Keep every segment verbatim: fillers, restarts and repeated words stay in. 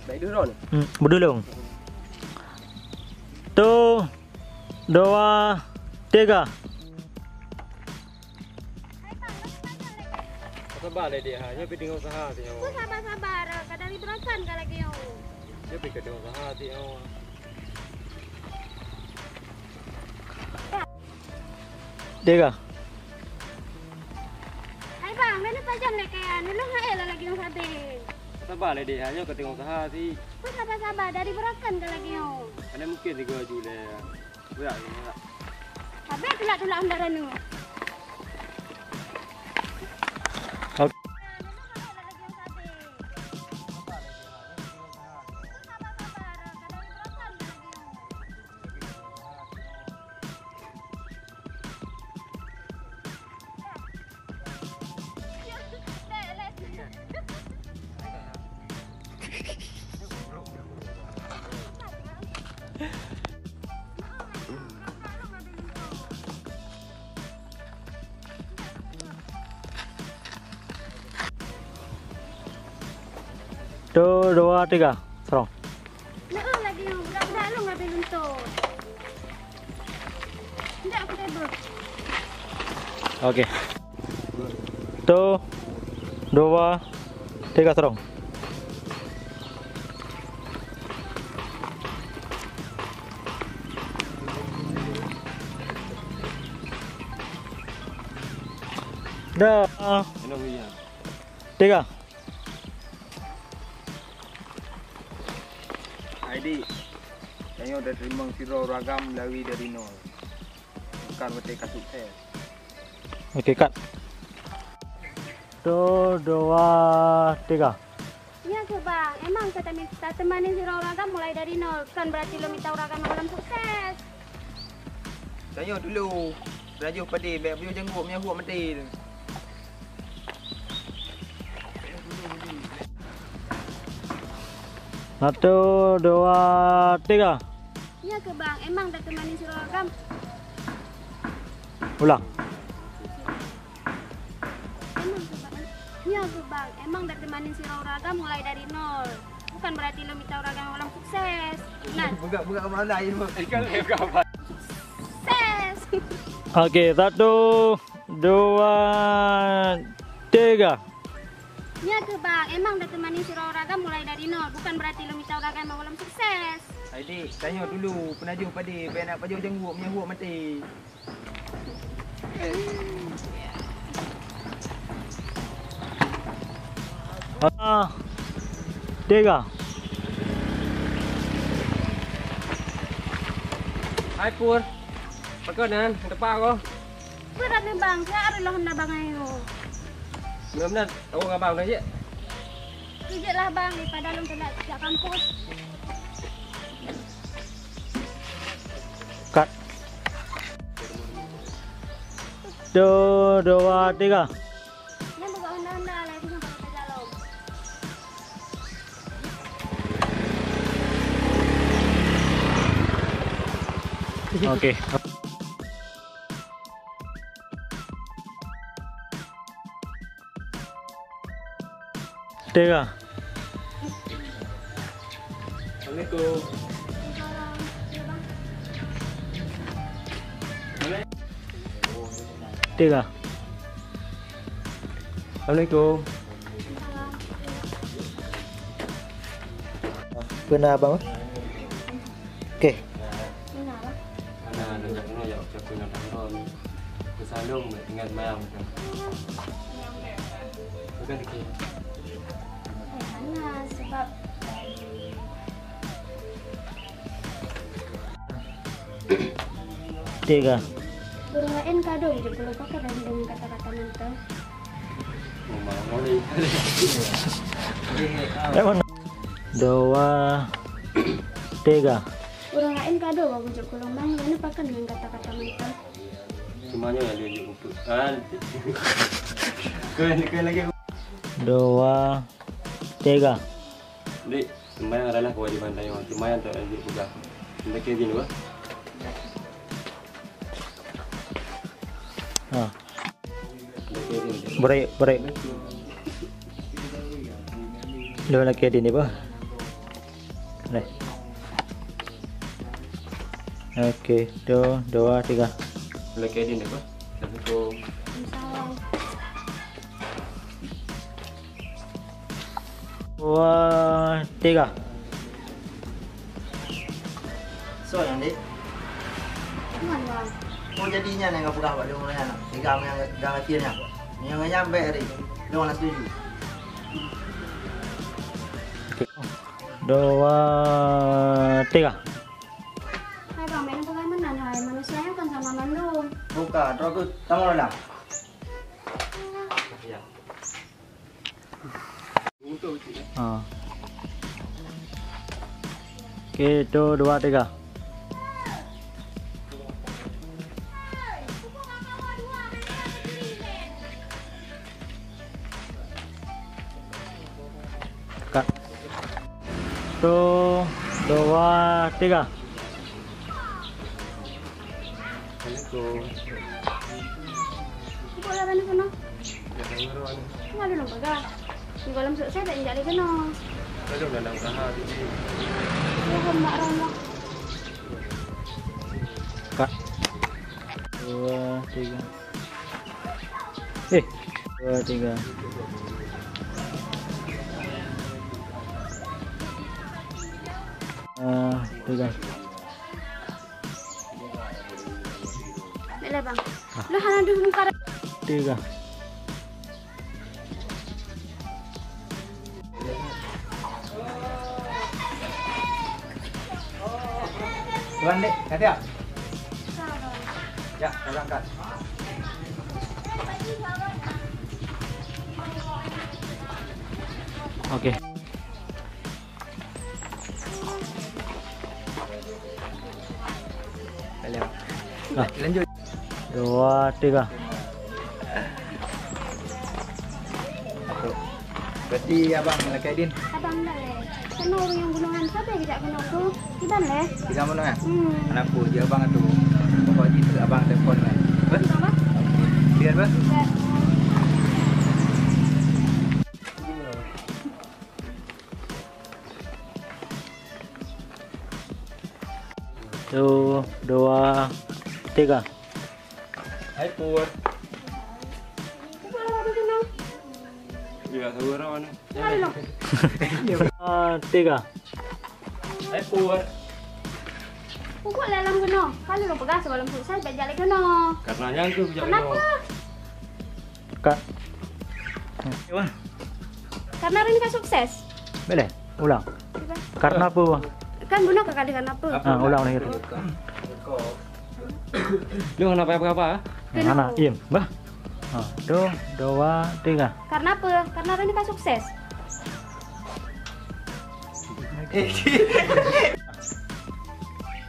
Baik dulu, Ron. Hmm, beudulông. Tuh, dua, tiga. Sabar lé, Dek, ha. Nyoe pih teungoh usaha, Dek, ha. Sabar-sabar, kadang diberakan ka lagèe nyoe. Nyoe pih kadang usaha, Dek, ha. Tiga. Hai bang, lalu pajan lé kaya, nulung hai lah lagi nang sabe. Sabar lé, Dek, ha, nyoe ka teungoh usaha sit. Kok sabar-sabar, dari berakan ka lagi nyoe. Hana mungkin digoe ju lé. Berat ni, berat. Sabe tulak-tulak hendak ranu. Oke. Tuh, dua, tiga. Serong. Nah, lagi yang budak-budak lu ngambil untuk. Tidak, aku tebus. Oke. Tuh, dua, tiga, serong. Dah. Tiga. Hai dik, tanyoe tateurimong sidroe ureueng agam lawét dari nol. Bukan watèe ka sukses. Oke, cut. Satu, dua, tiga. Nyo keuh bang, emang ka tami-, tateumani sidroe ureueng agam mulai dari nol, bukan berarti lôn mita ureueng agam nyang gohlom sukses. Tanyoe dulu, rajoh padé, bèk pajoh janggok, meunyo huok maté. Satu, dua, tiga. Nyo keuh bang, emang tateumani sidroe ureueng agam. Ulang. Emang keuh bang, nyo keuh bang, emang tateumani sidroe ureueng agam mulai dari nol. Bukan berarti lôn mita ureueng agam nyang gohlom sukses. Nah. Bugak-bugak kemana ini, Bang? Ikan lewat kapal. Sukses. Oke, satu, dua, tiga. Nyo keuh bang, emang tateumani sidroe ureueng agam mulai dari nol, bukan berarti lôn mita ureueng agam nyang gohlom sukses. Hai dik, tanyoe dulu, peunajoh padé, bèk na pajoh janggok, meunyo huok maté. Ah, tiga. Hai Pur, pakon nyan, teupah ko. Berat ni bang, saya ada loh na bang ayo. Benar-benar, aku nggak bang dah je. Kejut lah bang, daripada lôn keuneuk jak kampus. Cut. Satu, dua, tiga. Nyan buka honda-honda lah, itu sampai ke dalam. Oke. Tiga. Assalamualaikum. Tiga. Assalamualaikum. Peue na abang? Oke. Hana, hana jak keunoe jak ucap keunoe tanggon. Keusaleuem ingat mayang tu. Bukan dikit. Hana, sebab Tiga. Ureueng laén ka dong jeuet keu lôn pakat dan deungon kata-kata mantong. Emang. Dua, tiga. Ureueng laén ka dong jeuet keu lôn bang, lôn pakat deungon kata-kata mantong. Cuma nyoe nyang lôn jeuet keu, ah. Keu, keu lagèe. Dua, tiga. Dek, sembahyang adalah kewajiban tanyoe, cuma nyang tak wajib peugah. Mendaki izin apa? Ha. Mendaki izin. Break, break. Lôn lakèe di ni apa? Boleh. Oke, satu, dua, tiga. Boleh ke Din, apa? Assalamualaikum. Waalaikumsalam. Dua, tiga. Soe nyan, Dek? Tuan, Bang. Oh, jadi nyan nyang geupeugah bak lôn nyan, tiga nyang, nyang akhé nyan. Nyang nyan bèk, Dek. Lôn hana setuju. Oke. Dua, tiga. Hai, Bang, bèk neupeugah meunan, hai. Manusia nyan kon sama mandum. Bukan, droe keuh tamong dalam. Ha. Oke, satu, dua, tiga. Cut. Satu, dua, tiga. Assalamualaikum. Ibu lah mana kena? Ya, saya baru ni. Mana dulu pegang? Di dalam suk saya tak injak lagi kena. Saya dah dalam usaha tadi. Ya, kan, Mak Ram lah. Cut. Dua, tiga. Eh, dua, tiga. Ah, tiga. Boleh, Bang. Ah. Lu hana duduk muka. Tiga. Tuan, Dek, ka tiap? Ya, ka berangkat. Oke. Nah. Lanjut. Dua, tiga. Satu. Berarti abang lakèe Din? Abang dah leh. Kena ureueng nyang gunongan sabe geujak keunoe tu. Kiban leh? Kiban keunoe, ya? Hmm. Kenapa? Di abang tu. Pokok jih tu abang telepon kan. Apa? Abang? Dia apa? Dia. Satu, dua, tiga. Hai, Put. Ya, sabar, mana? Dua, tiga. Hai, Put. Pupuk dalam keunoe. Kalau lôn peugah sebelum selesai, bèk jak lé keunoe. Karena nyan tu jak keunoe. Kenapa? Cut. Karena hari ini kan sukses. Boleh? Ulang. Cuba. Karena apa? Kan bunoe ka kadeh karena apa? Ah, ulang lagi tu. Lu kenapa apa-apa? Kenapa? Hana, iem. Bah. Ha, satu, dua, tiga. Karena apa? Karena hari ini kan sukses.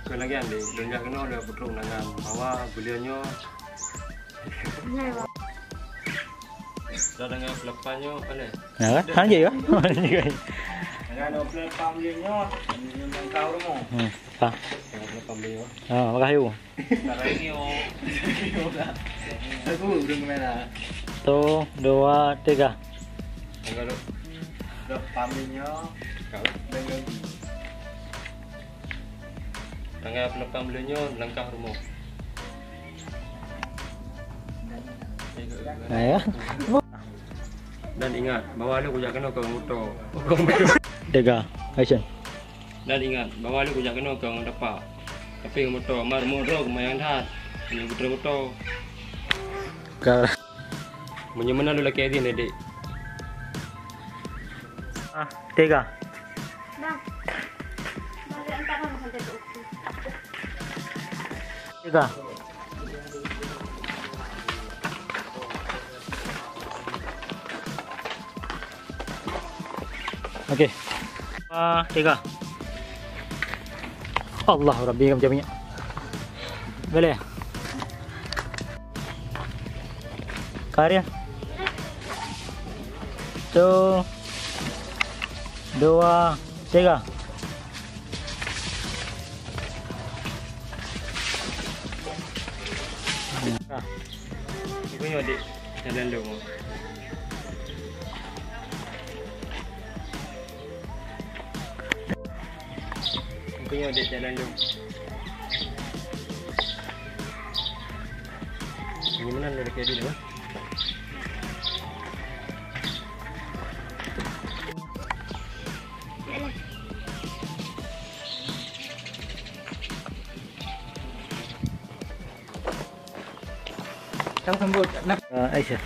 Keu lagèe nyan, Dek, lôn jak keunoe lé Putroe Undangan bahwa beliau nyoe Dah dengan pelepah nyoe, boleh? Ya, kan? Hang je, ya? Dengan dua puluh lapan beliau nyoe, nyoe nangka rumoh. Hmm, faham. Dengan pelepah beliau. Ha, makasih, Bu. Sekarang ni, oh. Aku belum kena. Satu, dua, tiga. Dengan dua puluh lapan beliau nyoe, kau dah gaji. Tanggai pelepah beliau nyoe langkah rumoh. Nah, ya. Dan ingat, bahwa lôn kujak keunoe keu moto. Tiga, action. Dan ingat, bahwa lôn kujak keunoe keu moto. Tapi moto, mar moto kemayang that. Ini putra moto. Ka. Meunyoe meunan lôn lakèe izin, Dek. Ah, tiga. Bang. Bang, dia empat orang sampai tu. Tiga. Okey. Dua, tiga. Allahu Rabbi, macam ni. Boleh? Karya. Satu, dua, tiga. Nah. Ibu nyoe, Dek. Jalan dulu. Tengok dek jalan tu. Ini mana nak dekat dia? Tang sambut. Nah. Ah, Aisyah.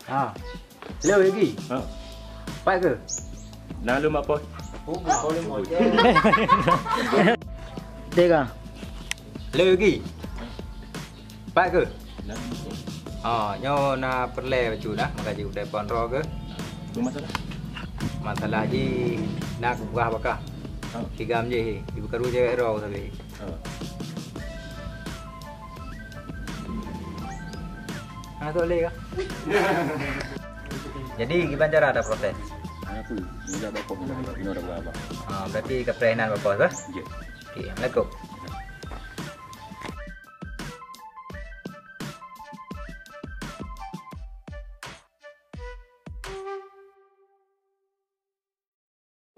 Ha. Hello, Yogi. Ha. Pat ke? Na lôn bak pos. Tega. Hello, Yogi. Pat ke? Na lôn bak pos. Ha, nyoe na peureulèe bacut dah, maka jih udai pon droe ke? Apa masalah? Masalah jih na kupeugah bak kah. Ha. Sigam jih, jipeukaru cewek droe sabe. Ha. Hana toleh kah? Jadi, kiban cara ada proses? Hana peue, nyoe dah bak pos, nyoe dah bak pos. Ha, berarti ka preh nan bak pos, bah? Ya. Okey, assalamualaikum.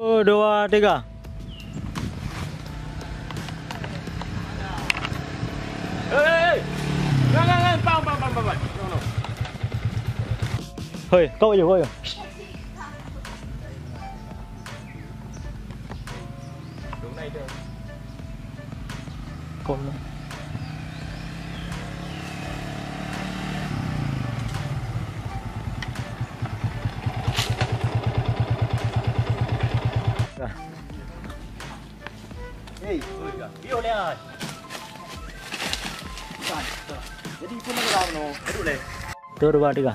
Oh, dua, tiga. Hei, hei, hei. Ngan, ngan, ngan. Pam, pam, pam, pam, pam. No, no. Hei, kau ayo, kau ayo. Dong nai tu. Kon. Hei, oi, ka. Yo, lihat. Bukan. Jadi, pun ada lawan, no. Aduh, leh. Tu, dua, tiga.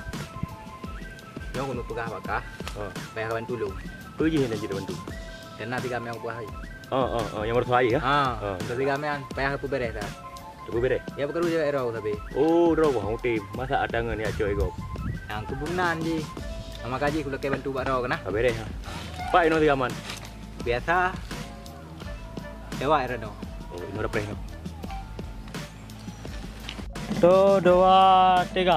Nyoe keuneuk peugah bak kah, ha, payah kabantu lôn. Peue jih nyang jeuet bantu? Keunan tiga meuang peugah hai. Ha, ha, ha, nyang meureusoh hai, ha? Ha, ha. Tiga meuang payah peubeuréh that. Peubeuréh? Ya, peukaru jaweueb droe sabe. Oh, droe boh, oke. Masa atangan ya, coy, gob. Nyang keubunan jih. Nama kaji kulakée bantu bak droe keunan. Peubeuréh, ha. Pak inoe tiga man. Biasa. Lewat inoe. Oh, inoe dah preh, no. Satu, dua, tiga.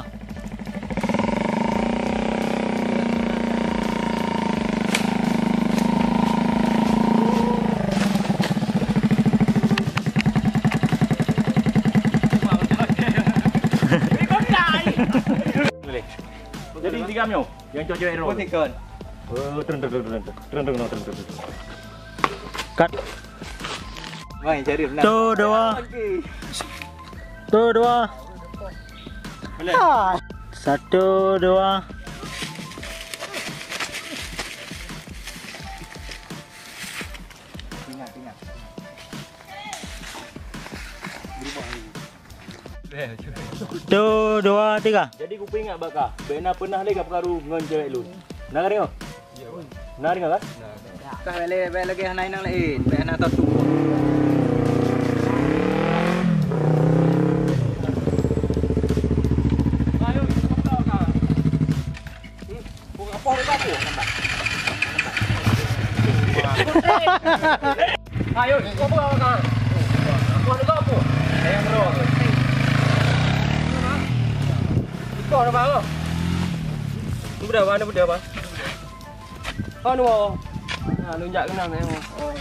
Jadi, tiga mio. Yang cocok roll. Putih kan. Oh, turun, turun, turun, turun. Turun, turun, turun, turun, turun. Cut. Mai cari benar. Tu dua. Okey. Tu dua. Boleh. Ah. Satu, dua. Ingat, ingat. Berubah lagi. Tu, dua, tiga. Jadi, kupeuingat bak kah, bèk na peunah lé kapeukaru ngon cewek lôn. Na ka deungoe? Na deungoe, kan? Kah bèk lé, bèk lagèe hana inong laén, bèk hana tatup. Ayo, ikut apa, Abang? Apa dekat apa? Saya yang berapa? Ikut apa, Abang? Ni budak apa? Ni budak apa? Oh, ni, oh. Ha, lunjak keunan, eh, oh. Oh.